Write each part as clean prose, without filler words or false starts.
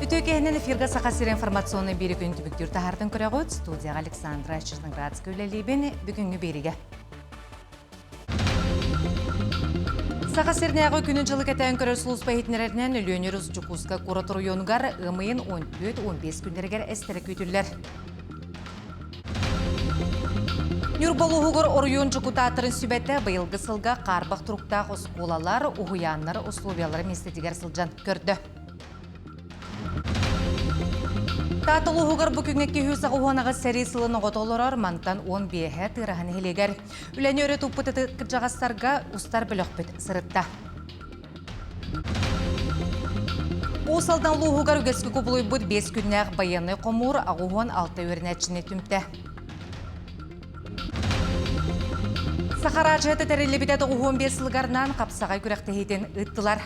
Үтүө киһинэн эфиргэ Саха сирэ информационнай биэри күн түмүктүүр таһаартан көрөҕүт. Студияҕа Александра Черноградская үлэлиибин. Бүгүҥҥү биэригэ. Саха сиринээҕи күнү-дьылы кэтээн көрөр сулууспа иһитиннэрэринэн Өлүөнэ өрүс Дьокуускай куорат оройуонугар ыам ыйын 14-15 күннэригэр эстэрэ күүтүллэр. Ньурба улууһугар оройуон дьокутааттарын сүбэтэ быйылгы сылга хаарбах туруктаах оскуолалар, уһуйааннар условиялара миэстэтигэр сылдьан көрдө. Таатта улууһугар бу күҥҥэ киһи 308 сэрии сылын оҕото олорор, мантан 15-э Тыараһа нэһилиэгэр. Үлэни өрө туппут ытык кырдьаҕастарга устар бөлөхпүт сырытта. Уус Алдан улууһугар үгэскэ кубулуйбут 5 күннээх байыаннай хомуур 86 үөрэнээччини түмтэ. Саха араадьыйата тэриллибитэ 95 сылыгарынан хапсаҕай күрэхтэһиитин ыыттылар.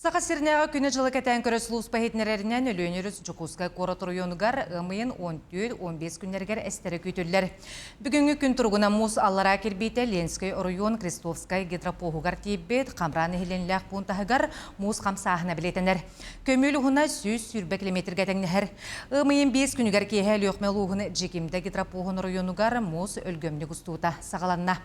Саха сиринээҕи күнү-дьылы кэтээн көрөр сулууспа иһитиннэрэринэн Өлүөнэ өрүс Дьокуускай куорат оройуонугар ыам ыйын 14-15 күннэригэр эстэрэ күүтүллэр. Бүгүҥҥү күн туругунан муус аллараа кирбиитэ Ленскэй оройуон Крестовскай гидропоһугар тиийбит Хамраа нэһилиэнньэлээх пуун таһыгар муус хамсааһына бэлиэтэнэр. Көмүөл уһуна 120 километрга тэҥнэһэр. Ыам ыйын 5 күнүгэр киэһэ Өлүөхүмэ улууһун Дьикимдэ гидропоһун оройуонугар муус өлгөмнүк устуута саҕаланна.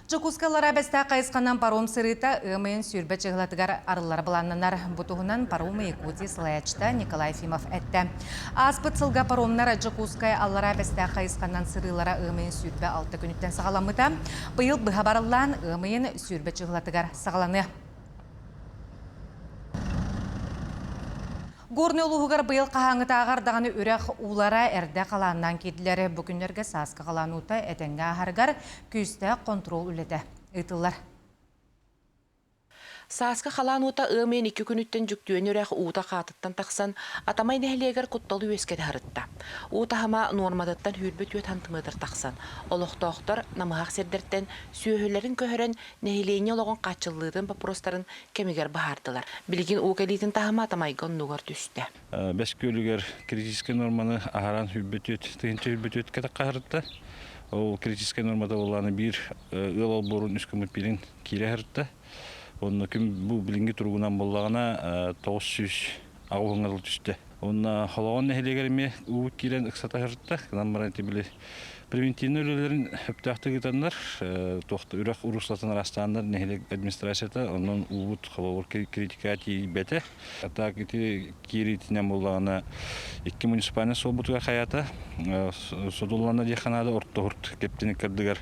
Дьокуускай Аллараа Бэстээх хайысханан паром сырыыта ыам ыйын 20 чыһылатыгар арыллара былааннанар. Бу туһунан Паромы Якутии салайааччыта Николай Ефимов эттэ. Ааспыт сылга паромнар Дьокуускай Аллараа Бэстээх хайысханан сырыылара ыам ыйын 26 күнүттэн саҕаламмыта. Быйыл быһа барыллаан ыам ыйын 20 чыһылатыгар саҕаланыа. Горнай улууһугар быйыл хаһааҥҥытааҕар даҕаны үрэх уулара эрдэ халааннаан киирдилэр. Бу күннэргэ сааскы халаан уута этэҥҥэ ааһарыгар күүстээх хонтуруол үлэтэ ыытыллар. Сааскы халаан уута ыам ыйын икки күнүттэн Дьүктүөн үрэх уута хаатыттан тахсан, Атамай нэһилиэгэр кутталы үөскэтэ сырытта. Уу таһыма нуорматыттан 24 сантиметр тахсан, олохтоохтор намыһах сирдэртэн сүөһүлэрин көһөрөн нэһилиэнньэ олоҕун хааччыллыытын боппуруостарын кэмигэр быһаардылар. Билигин уу кэлиитин таһыма Атамайга оннугар түстэ. Бэс күөлүгэр критическэй норманы аһаран 104 тыһыынча 104 кэтэх хаһырытта. Ол критическэй нормата буоллаҕына биир ыал олбуорун үс гыммыт биирин киирэ сырытта. Онно күн бу билиҥҥи туругунан буоллаҕына 900 дылы түстэ. Уонна Холоҕон нэһилиэгэр эмиэ уубут киирэн ыксата сырытта. Гынан баран ити били превентивный үлэлэрин сөптөөхтүк ыытаннар, туох да үрэх уруслатын араастааннар нэһилиэк администрацията онон уубут холобур критика тиийбэтэ. А так ити киириитинэн буоллаҕына икки муниципальнай суолбутугар хайаата содулланна диэххэ наада ортоһурт кэптини кырдыгар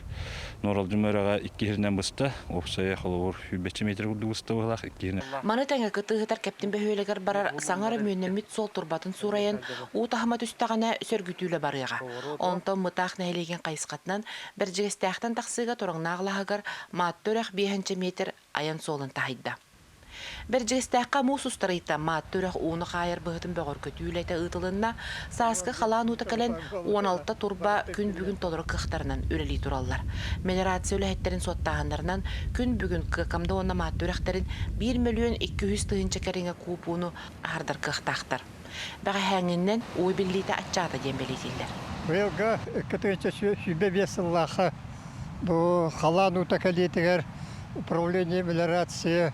Нуоралдьыма үрэҕэ икки иһиринэн быста, уопсайа холобур сүүрбэччэ метр курдук быста быһыылаах икки иһинэн. Маны тэҥэ кытыыһытар Кэптин бөһүөлэгэр барар саҥа өрөмүөннэммит суол турбатын суурайан, уу таһыма түстэҕинэ сөргүтүүлэ барыаҕа. Онтон Мытаах нэһилиэгин хайысхатынан Бэрдьигэстээхтэн тахсыыга Тураҥнаах алааһыгар Маатта үрэх биэһэнчэ метр айан суолун таһыйда. Бэрдьигэстээххэ муус устар ыйтан Маатта үрэх ууну хаайар быһытын бөҕөргөтүү үлэтэ ыытылынна, сааскы халаан уута кэлэн, 16 турба күн бүгүн толору кыахтарынан үлэлии тураллар. Мелиорация үлэһиттэрин суоттааһыннарынан, күн бүгүн Кыакамда уонна Маатта үрэхтэрин 1 мөлүйүөн 200 тыһыынча кэриҥэ кууп ууну аһардар кыахтаахтар. Бэҕэһээҥҥиннэн уу биллиитэ аччаата диэн бэлиэтииллэр. Быйылгы 2025 сыллаахха бу халаан уута кэлиитигэр управление мелиорация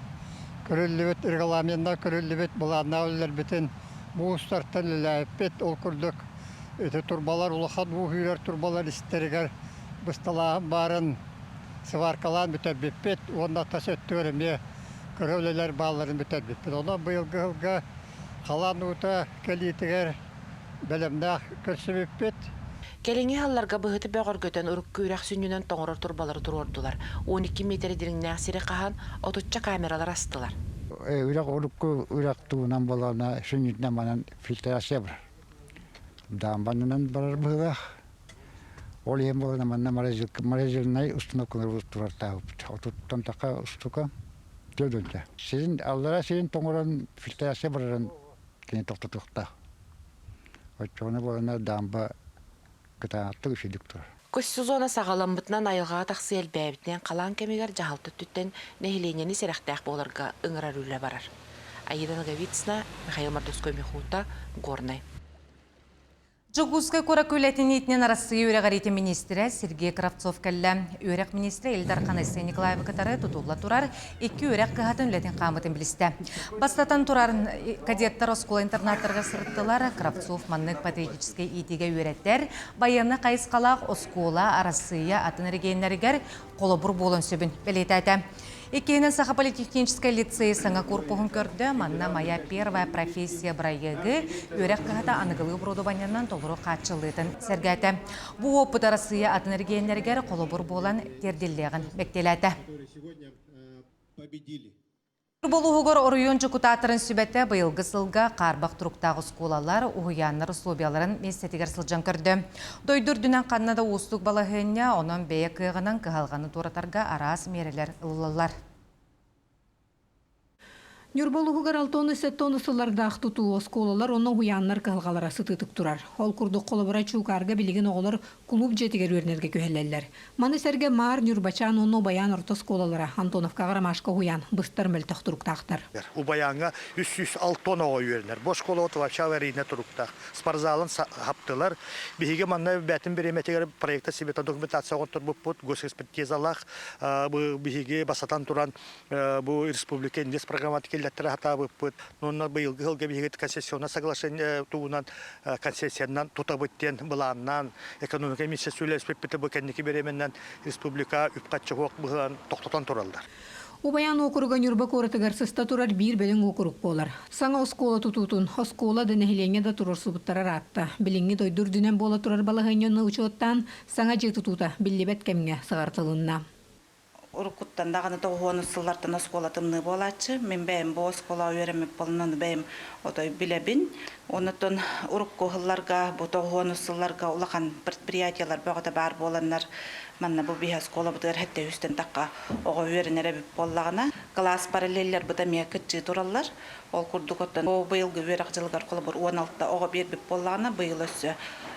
көрүллүбүт регламенна көрүллүбүт былааннаах үлэлэрбитин муустартан үлэлээбиппит. Ол курдук ити турбалар улахан уу күүрэр турбалар истэригэр бысталааһын баарын сваркалаан бүтэрбиппит уонна тас өттүгэр эмиэ кыра үлэлэр баалларын бүтэрбиппит. Онон быйылгы сылга халаан уута кэлиитигэр бэлэмнээх көрсүбүппүт. Кэлиҥҥи сылларга быһыты бөҕөргөтөн урукку үрэх сүнньүнэн тоҥорор турбалары туруордулар. 12 миэтэрэ дириҥнээх сири хаһан, отучча камералар астылар. Үрэх урукку үрэх туһунан буоллаҕына сүнньүтүнэн манан фильтрация барар. Даамбанынан барар быһыылаах. Ол иһин буоллаҕына манна морозильнай установкалар турартаабыппыт. Отуттан таха устука Төрдүнчэ. Сирин аллара сирин тоҥорон фильтрация барарын кини тохтотуохтаах. Оччоҕуна буолана даамба кытаанахтык үчүгдүк турар. Көс сезона саҕаламмытынан айылҕаҕа тахсыы элбээбитинэн халаан кэмигэр дьаһалта өттүттэн нэһилиэнньэни сэрэхтээх буоларга ыҥырар үлэ барар. Аида Ноговицына, Михаил Мордовской-Михута, Горнай. Дьокуускай куоракка үлэтин иитинэн Арассыыйа үөрэҕириитин миниистирэ Сергей Кравцов кэллэ. Үөрэх миниистирэ Ил Дархан Айсен Николаевы кытары тутулла турар икки үөрэх кыһатын үлэтин хаамытын билистэ. Бастатан турар, кадеттар оскуола-интернаттарга сырыттылар. Кравцов маннык патриотическай иитиигэ үөрэтэр, байыаннай хайысхалаах оскуола Арассыыйа атын регионнарыгар холобур буолуон сөбүн бэлиэтээтэ. Иккиһинэн Саха политехническай лицей саҥа корпуһун көрдө. Манна «Моя первая профессия» бырайыагы үөрэх кыһата аныгылыы оборудованиенан толору хааччыллыытын сэргээтэ. Бу уопут Арассыыйа атын эргиэннэригэр холобур буолан тиэрдиллиэҕин бэктиэлээтэ. Болууһугар оройуон дьокутааттарын сүбэтэ быйылгы сылга хаарбах туруктаах оскуолалар, уһуйааннар условияларын миэстэтигэр сылдьан көрдө. Дойду үрдүнэн ханна да уустук балаһыанньа, онон бэйэ кыаҕынан кыһалҕаны туоратарга араас миэрэлэр ылыллаллар. Ньурба улууһугар 67 сыллардаах тутуу оскуолалар уонна уһуйааннар кыһалҕалара сытыытык турар. Ол курдук холобура Чуукаарга билигин оҕолор кулууп дьиэтигэр үөрэнэргэ күһэллэллэр. Маны сэргэ Маар, Ньурбачаан уонна Убайаан орто оскуолалара Антоновкаҕа Ромашка уһуйаан быстар мөлтөх туруктаахтар. Убайааҥҥа 306 оҕо үөрэнэр. Бу оскуола вообще аварийнай туруктаах. Спортзалын хаптылар. Биһиги манна бээтин бириэмэтигэр проекта себе документация оҥорторбуппут, госэкспертизалаах. Биһиги бастатан туран бу республика инвест программата киллэттэрэ сатаабыппыт. Онно быйылгы сылга биһиги концессионное соглашение туһунан концессиянан тутабыт диэн былааннаан экономика министерство үлэлэспиппит бу кэнники бириэмэнэн республика үп-харчы суох быһыан тохтотон тураллар. Убайаан уокуруга Ньурба куоратыгар сыста турар биир бөдөҥ уокурук буолар. Саҥа оскуола тутуутун, оскуола да нэһилиэнньэ да туруорсубуттара ыраатта. Билиҥҥи дойду үрдүнэн буола турар балаһыанньаны учуоттаан, саҥа дьиэ тутуута биллибэт кэмҥэ сыҕартылынна. Уруккуттан даҕаны тоҕуһуонус сыллартан оскуола тымныы буолааччы. Мин бэйэм бу оскуолаҕа үөрэммит буолан бэйэм отой билэбин. Онутун урукку сылларга, бу тоҕуһуонус сылларга улахан предприятиелар бөҕөтө баар буоланнар, манна бу биһи оскуолабытыгар сэттэ үстэн тахха оҕо үөрэнэр эбит буоллаҕына, кылаас параллеллэрбит эмиэ кыччыы тураллар. Ол курдук оттон бу быйылгы үөрэх дьылыгар холобур 16 оҕо биэрбит буоллаҕына, быйыл өссө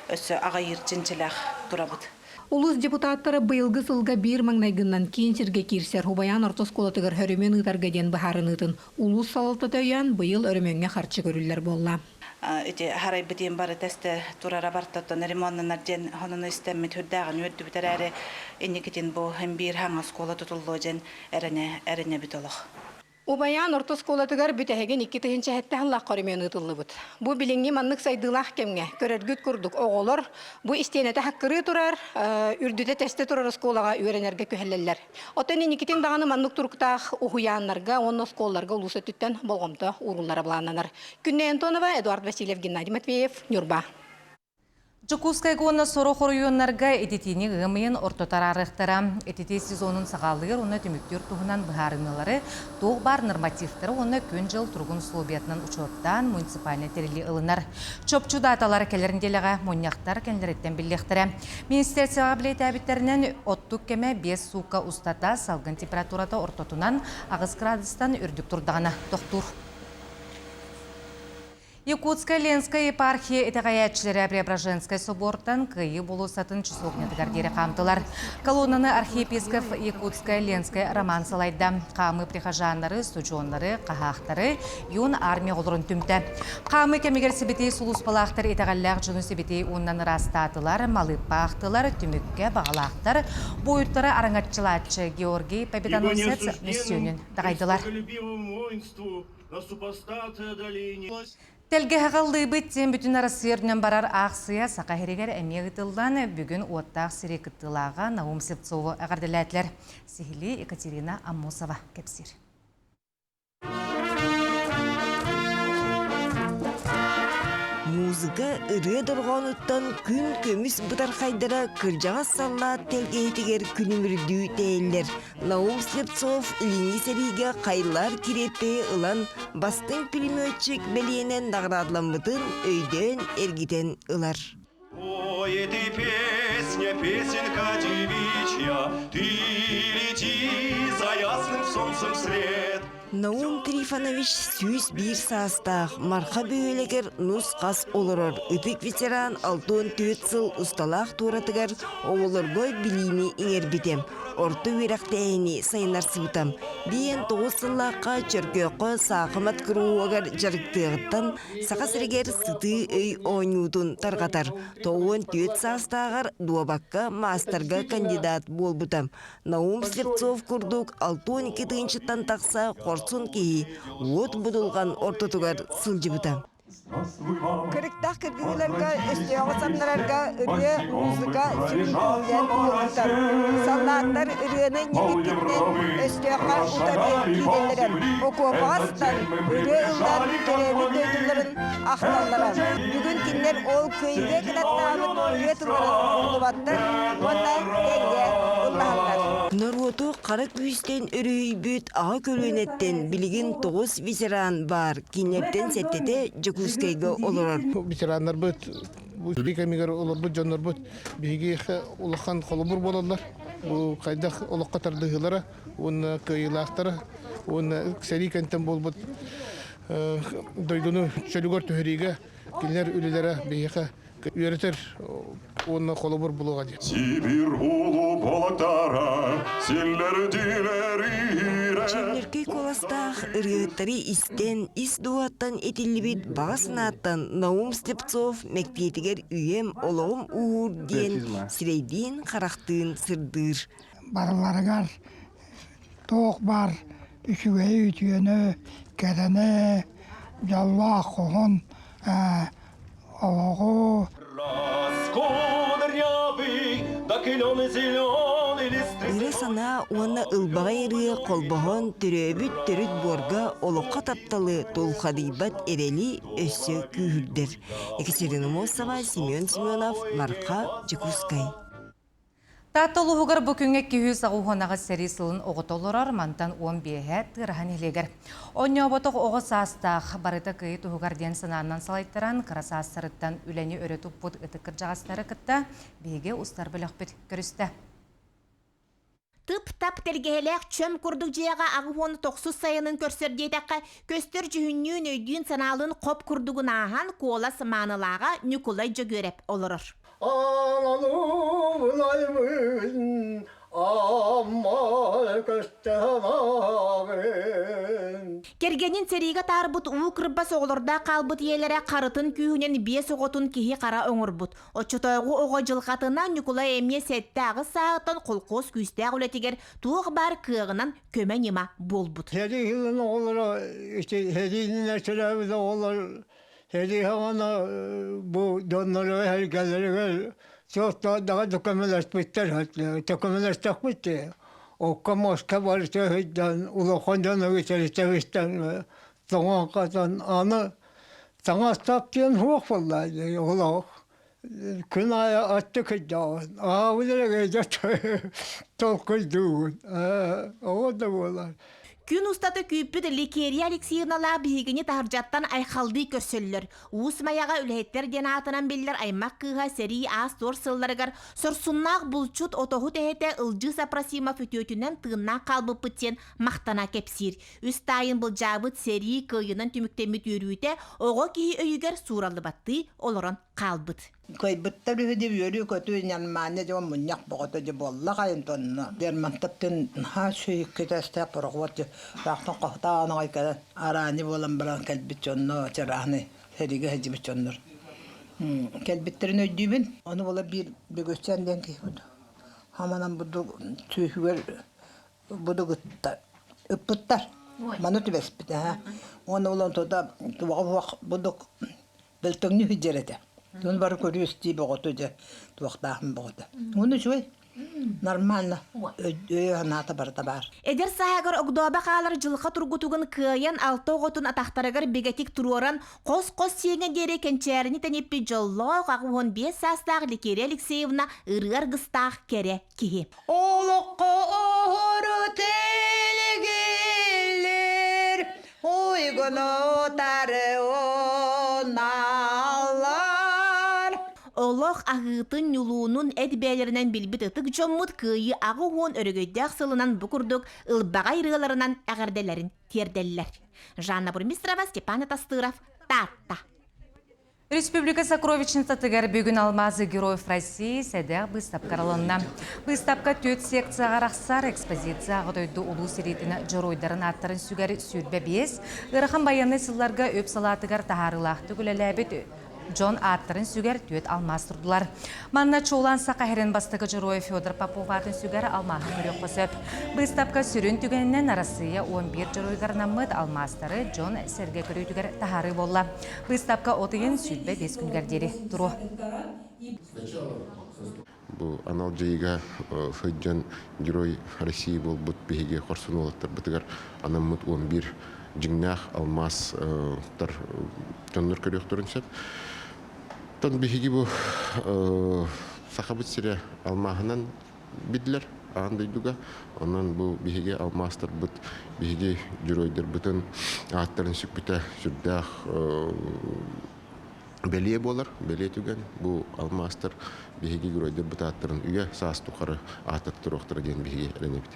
өссө аҕыйыыр чинчилээх турабыт. Улуус депутаттара быйылгы сылга биир маҥнайгыннан киин сиргэ киирсэр Убайаан орто оскуолатыгар өрөмүөн ыытарга диэн быһаарыныытын улуус салалтата өйөөн, быйыл өрөмүөҥҥэ харчы көрүллэр буолла. Ити харайбыт иин бары тэстэ турара бартаттан ремоннанар диэн хонону истэммит үрдээҕин үөрдүбүт эрээри инникитин бу биир хаҥа оскуола тутуллуо диэн эрэнэ эрэнэбит олох. Убайаан орто оскуолатыгар бүтэһигин 2007 сыллаахха өрөмүөн ыытыллыбыт. Бу билиҥҥи маннык сайдыылаах кэмҥэ көрөргүт курдук оҕолор бу истиэнэтэ хаккырыы турар, үрдүтэ тэстэ турар оскуолаҕа үөрэнэргэ күһэллэллэр. Оттон инникитин даҕаны маннык туруктаах уһуйааннарга уонна оскуолаларга улуус өттүттэн болҕомто ууруллара былааннанар. Күннэй Антонова, Эдуард Васильев, Геннадий Матвеев, Ньурба. Дьокуускайга уонна сорох оройуоннарга ититиини ыам ыйын ортото араарыахтара. Ититии сезонун саҕалыыр уонна түмүктүүр туһунан быһаарыныылары туох баар нормативтары уонна күн-дьыл туругун условиятынан учуоттаан муниципальнай тэриллии ылынар. Чопчу дааталар кэлэр нэдиэлэҕэ мунньахтар кэннилэриттэн биллиэхтэрэ. Министерствоҕа бэлиэтээбиттэринэн, оттук кэмэ биэс суукка устата салгын температурата ортотунан аҕыс градустан үрдүк турдаҕына тохтуур. Якутскай-Ленскэй епархия итэҕэйээччилэрэ Преображенскай собортан Кыайыы болуоссатын часовнятыгар диэри хаамтылар. Колоннаны архиепископ Якутскай-Ленскэй Роман салайда. Хаамыы прихожаннары, студеннары, хаһаахтары, юн армия оҕолорун түмтэ. Хаамыы кэмигэр сибэтиэй сулууспалаахтар итэҕэллээх дьону сибэтиэй ууннан ыраастаатылар, малыыппа аахтылар, түмүккэ баҕалаахтар буойуттары араҥаччылааччы Георгий Победоносец мөссүөнүн даҕайдылар. Тэлгэһэҕэ ыллыыбыт диэн бүтүн Арассыыйа үрдүнэн барар аахсыйа Саха сиригэр эмиэ ыытыллан, бүгүн уоттаах сири кыттыылааҕа Наум Сивцову эҕэрдэлээтилэр. Сиһилии Екатерина Аммосова кэпсиир. Музыка ырыа дорҕоонуттан күн көмүс бытархайдара кырдьаҕас саллаат тэлгэһитигэр күлүмүрдүү тэйэллэр. Наум Слепцов илиҥҥи сэриигэ хайлар кириэппэһи ылан бастыҥ пулеметчик бэлиэнэн наҕараадаламмытын өйдөөн эргитэн ылар. Ой, ты песня, песенка девичья, ты лети за ясным солнцем вслед. Наум Трифонович 101 саастаах Марха бөһүөлэгэр нус-хас олорор ытык ветеран 64 сыл усталаах туоратыгар оҕолорго билиини иҥэрбитэ, орто үөрэхтээһини сайыннарсыбыта. Биэн тоҕус сыллаахха Чөркөөххө саахымат куруһуогар дьарыктыаҕыттан Саха сиригэр сытыы өй оонньуутун тарҕатар. 94 саастааҕар дуобакка маастарга кандидат буолбута. Наум Слепцов курдук 62 тыһыынчаттан тахса хорсун киһи уот будулҕан ортотугар сылдьыбыта. Кырыктаах кыргыыларга өстөөҕү самнарарга ырыа, музыка сүрүн күүһүнэн буолбуттар. Саллааттар ырыаны ньимиккитинэн өстөөххө утары киирэллэрэ, окуопаҕа сытан ырыа ыллаан төрөөбүт дойдуларын ахталлара. Бүгүн кинилэр ол кыайыыга кынаттаабыт ырыа тылларын умнубаттар уонна тэҥҥэ ыллаһаллар. Норуоту хара күүстэн өрүһүйбүт аҕа көлүөнэттэн билигин тоҕус ветеран баар. Кинилэртэн сэттэтэ Дьокуускайга олорор. Ветераннарбыт бу кэмигэр олорбут дьоннорбут биһиги улахан холобур буолаллар. Бу хайдах олоххо тардыһыылара уонна кыайыылаахтара уонна сэрии кэнтэн буолбут дойдуну чөлүгэр түһэриигэ кинилэр үлэлэрэ биһиэхэ үөрэтэр уонна холобур булуоҕа диэн. Сибир улуу болоктара, силлэр дилерire. Чөллөркөй куоластаах ырыаһыттары истэн, ис дууһаттан этиллибит баҕа санааттан Наум Слепцов мэктиэтигэр үйэм, олоҕум уур диэн сирэйдиин-харахтыын сырдыыр. Барыларыгар туох баар үчүгэйи үтүөнү, кэрэни, дьоллоох хоһун олоҕу Ыра санаа уонна ылбаҕай ырыа холбоһон төрөөбүт төрүт буорга олоххо тапталы тулхадыйбат эрэли өссө күүһүрдэр. Екатерина Мосова, Семен Семенов, Марха, Дьокуускай. Таатта улууһугар бу күҥҥэ 298 сэрии сылын оҕото олорор, мантан 15-э Тыараһа нэһилиэгэр. Оонньооботох оҕо саастаах, барыта кыайыы туһугар диэн санаанан салайтаран, кыра саастарыттан үлэни өрө туппут ытык кырдьаҕастары кытта биһиги устар бөлөхпүт көрүстэ. Тып-тап тэлгэһэлээх чөм курдук дьиэҕэ аҕыс тохсус сайынын көрсөр диэтэххэ, көстөр дьүһүннүүн, өйдүүн-санаалыын хоп курдугун ааһан, куолас маанылааҕа Ньукулай Дьөгүөрэп олорор. Кэргэнин сэриигэ таарбыт уу кырбас оҕолордоох хаалбыт ийэлэрэ харытын күүһүнэн биэс оҕотун киһи хара оҥорбут. Оччотооҕу оҕо дьылҕатынан Ньукулай эмиэ сэттэ-аҕыс сааһыттан колхоз күүстээх үлэтигэр туох баар кыаҕынан көмө-ньыма буолбут. Сэрии сылын оҕолоро ити сэриинэн төрөөбүт оҕолор Сэрии саҕана бу дьонноро эһэргэлэригэр суох-суох көмөлөспүттэр көмөлөстөхпүт дии. Окко муоска барыта сылдьан улахан дьону үтэритэ истэн тоҥон-хатан аны таҥас-сап диэн суох буолла дии олох. Күн аайы аттык сылдьаҕын. Аҕабын эрэ толкуйдуугун. Оҕо да буолар. Күн устата күүппүт Ликерия Алексеевналаах биһигини таһырдьаттан айхаллыы көрсөллөр. Уус Майаҕа үлэһиттэр диэн аатынан биллэр аймах кыыһа сэрии аас-туор сылларыгар сорсуннаах булчут отоһут эһэтэ Ылдьыыс Апросимов үтүөтүнэн тыыннаах хаалбыппыт диэн махтана кэпсиир. Үс таайын былдьаабыт сэрии кыайыынан түмүктэммит үөрүүтэ оҕо киһи өйүгэр суураллыбаттыы олорон хаалбыт. Кыайбыттар үһү деп үөрүү-көтүү ньармаанньа дьон мунньах боҕото дьэ буолла хайын тонно. Лермонтовтын наһаа сүйүккүтэстээх порохуот ыраахтан хохотаан аҕай кэлэн араани буолан баран кэлбит дьонно чарааны сэриигэ сылдьыбыт дьоннор кэлбиттэрин өйдүүбүн. Ону була биир Бөгөччөөн диэн киһи хаманан бурдук сүүһүгэр будугутта ыппыттар. Маны түбэспит аха. Уонна улан тута туох будук бөлтөҥнүү сылдьар этэ. Дьон бары көрүү-истии бөҕөтө дьэ туохтаахын бөҕөтө. Уонна үчүгэй нормально өйө-санаата барыта баар. Эдэр сааһыгар огдообо хаалар дьылҕа тургутугун кыайан алта оҕотун атахтарыгар бигэтик туруоран хос-хос сиэҥэ диэри кэнчээрини тэниппит дьоллоох 85 саастаах Ликерия Алексеевна ырыа аргыстаах кэрэ киһи. Олоххо оһору тэлгиллэр, уйгуну тары уналлар. Олох Олох аһыытын, ньулуунун эт бэйэлэринэн билбит ытык дьоммут Кыайыы 80 өрөгөйдөөх сылынан бу курдук ылбаҕай ырыаларынан эҕэрдэлэрин тиэрдэллэр. Жанна Бурмистрова, Степан Атастыров, Таатта. Республика сокровищницатыгар бүгүн Алмазы героев России сэдэх быыстапка арылынна. Быыстапка түөрт секцияҕа арахсар экспозиция Аҕа дойду улуу сэриитин дьоруойдарын ааттарын сүгэр 25, ыарахан байыаннай сылларга үп салаатыгар таһаарыылаахтык үлэлээбит дьон ааттарын сүгэр түөрт алмаас турдулар. Манна чуолаан Саха сирин бастакы дьоруойа Федор Попов аатын сүгэр алмааһы көрүөххэ сөп. Быыстапка сүрүн түгэнинэн Арассыыйа 11 дьоруойугар анаммыт алмаастары дьон сэргэ көрүүтүгэр таһаарыы буолла. Быыстапка от ыйын 25 күнүгэр диэри туруо. Бу анал дьайыыга сылдьан Герой России буолбут биһиги хорсун уолаттарбытыгар анаммыт 11 дьиҥнээх алмаастар дьоннор көрүөхтэрин сөп. Тон биһиги бу Сахабыт сирэ алмааһынан биллэр аан дойдуга. Онон бу биһиги алмаастарбыт, биһиги геройдарбытын ааттарын сүкпүтэ сүрдээх бэлиэ буолар, бэлиэ түгэн. Бу алмаастар биһиги геройдарбыт ааттарын үйэ саас тухары аатырт туруохтара диэн биһиги эрэнэбит.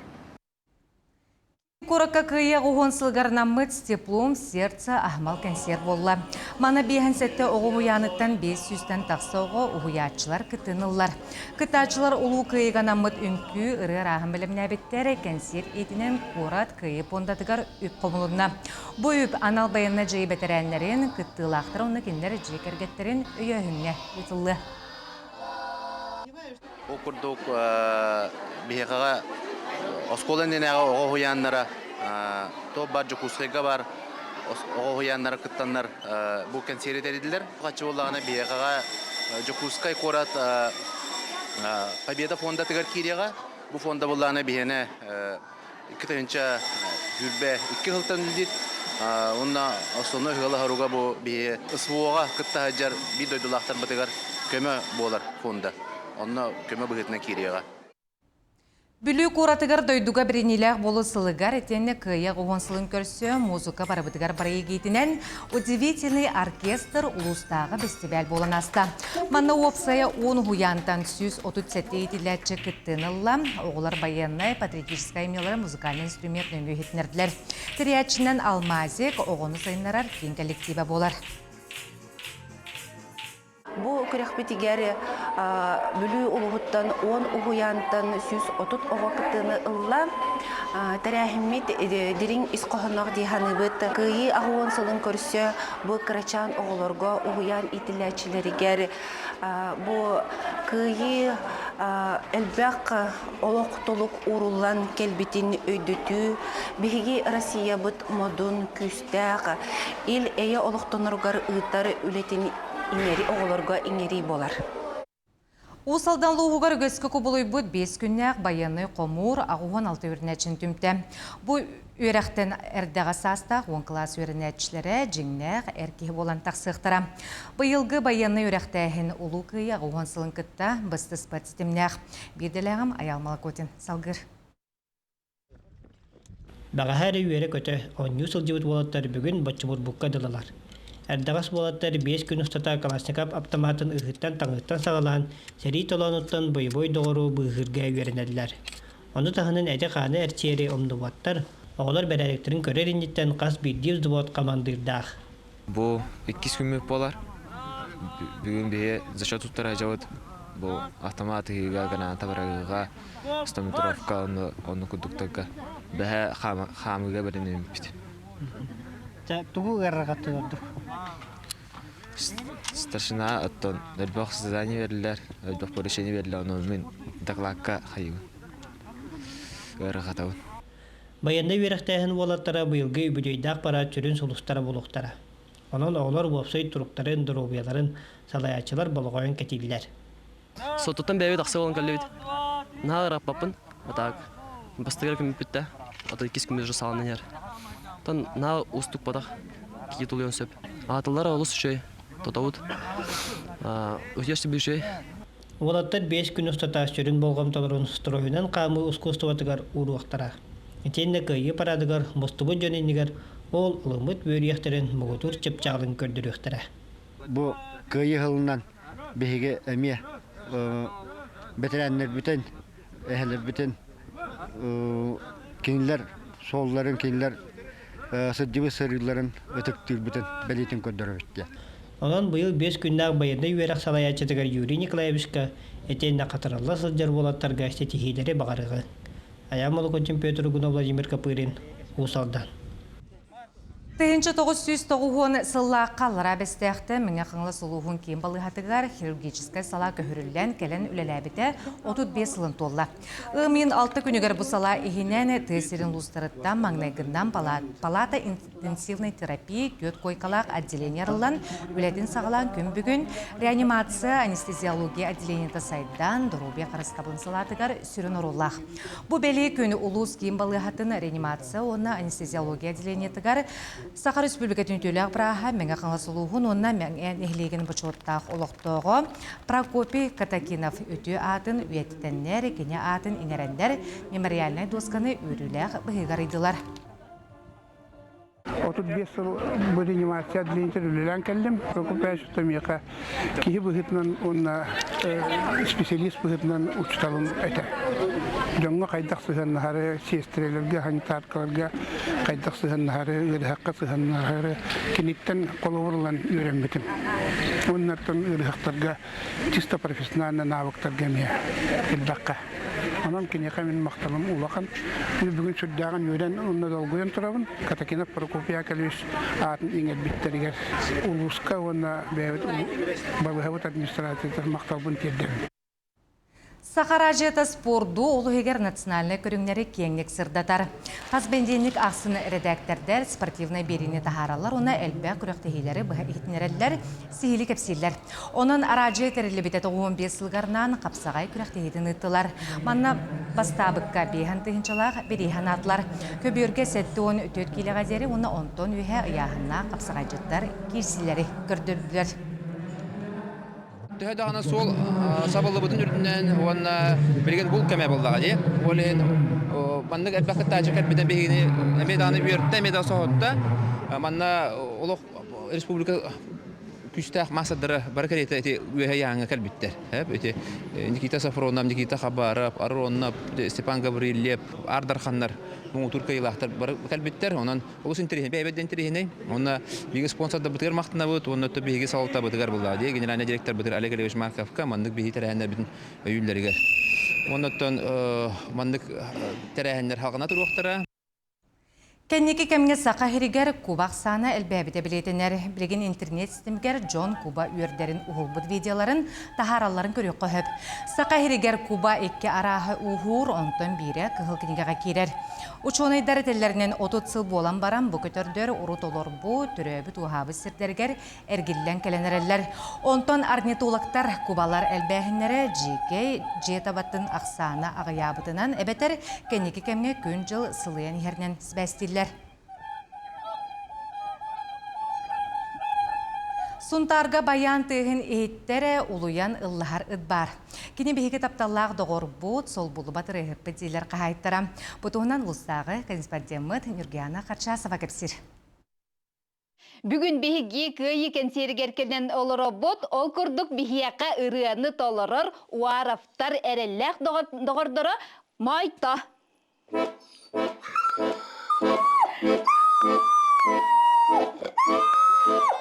Куоракка кыайыы уһун сылгарнаммыт «Теплом сердца» аһымал кэнсиэр буолла. Маны биэһэн сэттэ оҕо уһуйааныттан 500-тэн тахса оҕо уһуйааччылар кыттыныллар. Кыттааччылар улуу кыайыыга анаммыт үҥкүү, ырыа арааһын бэлэмнээбиттэр. Кэнсиэр иитинэн куорат Кыайыы пуондатыгар үп хомулунна. Бу үп анал байыаннай дьайыы бэтэрээннэрин, кыттыылаахтар уонна кинилэр дьиэ кэргэттэрин өйөөһүҥҥэ ыытыллыа. Ол курдук биһиэхэҕэ оскуола иннинээҕи оҕо уһуйааннара то бар Дьокуускайга бар оҕо уһуйааннара кыттаннар бу кэнсиэри тэрийдилэр. Хаччы буоллаҕына биһиэхэҕэ Дьокуускай куорат Победа фондатыгар киириэҕэ. Бу фонда буоллаҕына биһиэнэ 2022 сылтан үлэлиир. Уонна основной ыала-хоруга бу биһи СВО-ҕа кытта сылдьар биир дойдулаахтарбытыгар көмө буолар фонда. Онно көмө быһыытынан киириэҕэ. Бүлүү куоратыгар дойдуга бэриниилээх буолуу сылыгар итиэннэ Кыайыы уһун сылын көрсө музыка барыбытыгар барыйыгиитинэн Удивительный оркестр улуустааҕы бэстибээл буолан ааста. Манна уопсайа 10 уһуйаантан 137 иитиллээччи кыттыыны ылла. Оҕолор байыаннай, патриотическай айымньылары музыкальнай инструмент нөҥүө иһитиннэрдилэр. Тэрийээччинэн Алмазик оҕону сайыннарар киин коллектива буолар. Бу күрэхпитигэр Бүлүү улууһуттан 10 уһуйаантан 130 оҕо кыттыыны ылла. Тэрээһиммит дириҥ ис хоһоонноох дии саныыбыт. Кыайыы аҕыс сылын көрсө бу кырачаан оҕолорго уһуйаан иитиллээччилэригэр бу кыайыы элбэх олох толук ууруллан кэлбитин өйдөтүү, биһиги Россиябыт модун күүстээх ил-эйэ олохтоноругар ыытар үлэтин иҥэри оҕолорго иҥэрии буолар. Уус Алдан улууһугар үгэскэ кубулуйбут биэс күннээх байыаннай хомуур 86 үөрэнээччини түмтэ. Бу үөрэхтэн эрдэҕэс саастаах 10 кылаас үөрэнээччилэрэ дьиҥнээх эр киһи буолан тахсыахтара. Быйылгы байыаннай үөрэхтээһин Улуу Кыайыы 80 сылын кытта быстыспат ситимнээх. Биирдэлээҕим Айаал Малакотин салгыыр. Бэҕэһээ эрэ үөрэ-көтө оонньуу сылдьыбыт уолаттар бүгүн боччумурбукка дылылар. Эрдэҕэс уолаттар 5 күн устата Калашников аптамаатын ыһыыттан-таҥыыттан саҕалаан, сэрии толоонуттан бойобуой доҕору быыһыырга үөрэнэллэр. Ону таһынан эти-хааны эрчийэри умнубаттар, оҕолор бэрээдэктэрин көрөр инниттэн хас биирдии взвод хамандыырдаах. Бу иккис күммүт буолар. Бүгүн биһи зачет туттара сылдьабыт. Бу автомат ыһыыга, граната быраҕыыга, стометровка онно курдуктарга бэһэ хаамыыга бэринэбиппит. Тугу ыарырҕаттын ордук? Старшина оттон элбэх задание берилэр, элбэх поручение берилэр, ону мин докладка хайыбын. Ыарырҕатабын. Байыаннай үөрэхтээһин уолаттара быйылгы үбүлүөйдээх параад сүрүн сулустара буолуохтара. Онон оҕолор уопсай туруктарын, доруобуйаларын салайааччылар болҕойон кэтииллэр. Сотуттан бэйэбит ахса буолан кэллибит. Наһаа ырааппаппын. А так бастакы күммүт бүттэ. А то иккис күммүт уже саҕаланан иһэр. Оттон наһаа уустукпатах киһи тулуйуон сөп. Аатыллара олус үчүгэй. Тотобут. Утуйар сибир үчүгэй. Уолаттар 5 күн устата сүрүн болҕомтолорун стройунан хаамыы ускуустубатыгар ууруохтара. Итиэннэ Кыайыы парадыгар мустубут дьон иннигэр ол ылыммыт үөрүйэхтэрин муҥутуур чыпчаалын көрдөрүөхтэрэ. Бу Кыайыы сылынан биһиги эмиэ бэтэрээннэрбитин, эһэлэрбитин кинилэр суолларын, кинилэр сылдьыбыт сырыыларын ытыктыырбытын бэлиэтин көрдөрөбүт диэн. Онон быйыл биэс күннээх байыаннай үөрэх салайааччытыгар Юрий Николаевичка итиэннэ хатарылла сылдьар уолаттарга ситиһиилэри баҕарыаҕыҥ. Айаан Молокотин Петр Угунов Владимир Копырин, Уус Алдан. 1990 сыллаахха Аллараа Бэстээхтэн Мэҥэ Хаҥалас улууһун киин балыыһатыгар хирургическай салаа көһөрүллэн кэлэн үлэлээбитэ 35 сылын туолла. Ыам ыйын алта күнүгэр бу салаа иһинэн тыа сирин улуустарыттан маҥнайгыннан палата интенсивной терапии түөрт куойкалаах отделение арыллан үлэтин саҕалаан күн бүгүн реанимация, анестезиология отделениета сайдан доруобуйа харыстабылын салаатыгар сүрүн оруоллаах. Бу бэлиэ күн улуус киин балыыһатын реанимация уонна анестезиология отделениетыгар Саха Республикатын үтүөлээх бырааһа Мэҥэ Хаҥалас улууһун уонна Мэҥэ нэһилиэгин бочуоттаах олохтооҕо Прокопий Катакинов үтүө аатын үйэтитэннэр, кини аатын иҥэрэннэр мемориальнай дуосканы үөрүүлээх быһыыга арыйдылар. 35 сыл бу реанимация отделениетигэр үлэлээн кэллим. Прокопьевич миэхэ киһи быһыытынан уонна специалист быһыытынан учууталым этэ. Дьоҥҥо хайдах сыһыаннаһары, сиэстэрэлэргэ, санитаркаларга хайдах сыһыаннаһары, ыарыһахха сыһыаннаһары киниттэн холобур ылан үөрэммитим. Уоннартан ыарыһахтарга чисто профессионально навыктарга эмиэ элбэххэ. Онон киниэхэ мин махталым улахан. Бүгүн сүрдээҕин үөрэн уонна долгуйан турабын. Катакинов Прокопий Яковлевич аатын иҥэрбиттэригэр улууска уонна бэйэбит балыыһабыт администрациятыгар махталбын тиэрдэбин. Саха араадьыйата спорду ол иһигэр национальнай көрүҥнэри киэҥник сырдатар. Хас бэнидиэнньик ахсын эрэдээктэрдэр спортивнай биэриини таһаараллар уонна элбэх күрэхтэһиилэри быһа иһитиннэрэллэр, сиһилии кэпсииллэр. Онон араадьыйа тэриллибитэ 95 сылыгарнаан хапсаҕай күрэхтэһиитин ыыттылар. Манна бастаабыкка биэһэн тыһыынчалаах бирииһэ анаатылар. Көбүөргэ 74 киилэҕэ диэри уонна онтон үөһэ ыйааһыннаах хапсаҕайдьыттар киирсиилэри көрдөрдүлэр. Төһө даҕаны суол сабыллыбытын үрдүнэн уонна билигин бул кэмэ буоллаҕа дии. Ол иһин маннык элбэх кыттааччы кэлбитэ биһигини эмиэ даҕаны үөртэ, эмиэ да соһутта. Манна олох республика күүстээх маастардара бары кэриэтэ ити үөһэ ыйааһыҥҥа кэлбиттэр. Ити Никита Софронов, Никита Хабаров, Аронов, Степан Гаврильев, Ардарханнар муҥутуур кыайыылаахтар бары кэлбиттэр. Онон олус интэриэһинэй, бэйэбит да интэриэһинэй. Уонна биһиги спонсордарбытыгар махтанабыт уонна биһиги салалтабытыгар буллаа дии генеральный директорбытыгар Олег Олегович Марковка маннык биһиги тэрээһиннэрбитин өйүүллэригэр. Оннуттан маннык тэрээһиннэр халҕана туруохтара. Кэнники кэмҥэ Саха сиригэр куба ахсаана элбээбитэ бэлиэтэнэр. Билигин интернет ситимигэр дьон куба үөрдэрин уһулбут видеоларын таһааралларын көрүөххэ сөп. Саха сиригэр куба икки арааһа ууһуур, онтон биирэ кыһыл кинигэҕэ киирэр. Учуонайдар этэллэринэн 30 сыл буолан баран бу көтөрдөр урут олорбут, төрөөбүт-ууһаабыт сирдэригэр эргиллэн кэлэн эрэллэр. Онтон орнитологтар кубалар элбээһиннэрэ дьиикэй дьиэ табатын ахсаана аҕыйаабытынан эбэтэр кэнники кэмҥэ күн-дьыл сылыйан иһэринэн сибээстииллэр. Сунтаарга байаан тыаһын иһиттэрэ улуйан ыллаһар ыт баар. Кини биһиги тапталлаах доҕорбут, солбуллубат ырыаһыппыт дииллэр хаһаайыттара. Бу туһунан улуустааҕы корреспондеммыт Нюргиана Харчасова кэпсиир. Бүгүн биһиги Кыайыы кэнсиэригэр кэлэн олоробут. Ол курдук биһиэхэ ырыаны толорор Уаровтар эрэллээх доҕордоро Моойто.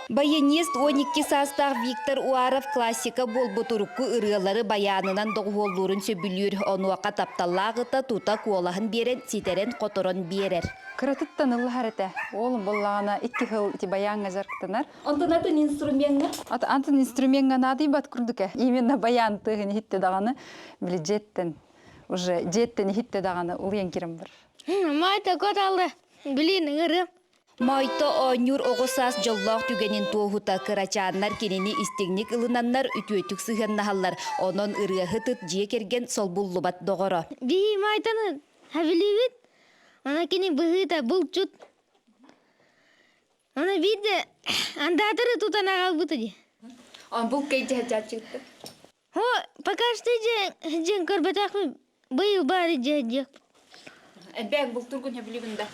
Баянист 12 саастаах Виктор Уаров классика буолбут урукку ырыалары байаанынан доҕуһуоллуурун сөбүлүүр. Онуоха тапталлаах ыта тута куолаһын биэрэн ситэрэн-хоторон биэрэр. Кыратыттан ыллаһар этэ. Уолум буоллаҕына икки сыл ити баяҥҥа дьарыктанар. Онтон атын инструмеҥҥа? Атын инструмеҥҥа наадыйбат курдук ээ. Именно баян тыаһын иһиттэ даҕаны, били дьиэттэн уже дьиэттэн иһиттэ даҕаны улуйан кирэн бар. Майта коталы, блин, ыҥырым. Моойто оонньуур оҕо саас дьоллоох түгэнин туоһута кырачааннар кинини истиҥник ылынаннар үтүөтүк сыһыаннаһаллар. Онон ырыаһыт ыт дьиэ кэргэн солбуллубат доҕоро. Биһи майтаны Хабилибит. Ана кини быһыыта булчут. Ана биирдэ андаатары тутан аҕалбыта дии. Он бул кейдьэ дьааччыгытта. Хо, пока что дьэ дьэн көрбөтөхпүн. Быйыл баары дьэ диэх. Элбээг бултургун хөбүлүгүн да.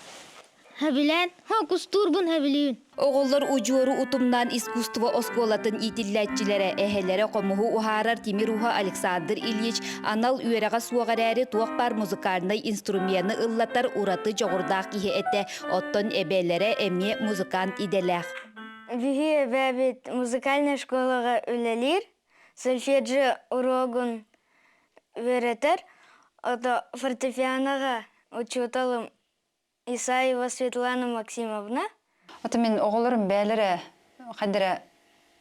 Хөбүлээн, кустуурбун хөбүлүүн. Оҕолор удьуору утумнаан искусство оскуолатын иитиллээччилэрэ, эһэлэрэ хомуһу уһаарар тимир ууһа Александр Ильич анал үөрэҕэ суох эрээри туох баар музыкальнай инструмены ыллатар ураты дьоҕурдаах киһи этэ, оттон эбээлэрэ эмиэ музыкант идэлээх. Биһи эбээбит музыкальнай школаҕа үлэлиир, сольфеджио уруогун үөрэтэр, ото фортепианоҕа учууталым Исаева Светлана Максимовна. Ото мин оҕолорум бээлэрэ хайдара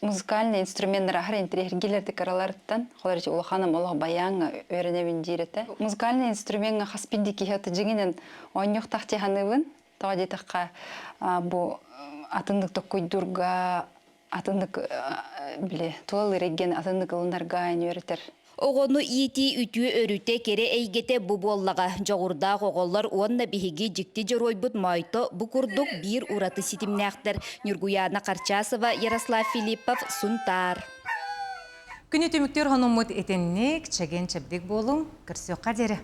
музыкальный инструменнар аһар интириэһиргиилэрди кыраларыттан холор улаханым олох баяҥҥа үөрэнэбин диир этэ. Музыкальный инструмеҥҥа хас биирдии киһи ото дьиҥинэн оонньуохтаах дии саныыбын. Тоҕо диэтэххэ бу атыннык токкуйдуурга атыннык били тулалыыр эйгэни атыннык ылынарга үөрэтэр. Оҕону иитии үтүө өрүтэ, кэрэ эйгэтэ бу буоллаҕа. Дьоҕурдаах оҕолор уонна биһиги дьикти дьоруойбут Моойто бу курдук биир ураты ситимнээхтэр. Ньургуйаана Харчасова, Ярослав Филиппов, Сунтаар. Күнү түмүктүүр хонуммут итинник, чэгиэн-чэбдик буолуҥ, көрсүөххэ диэри.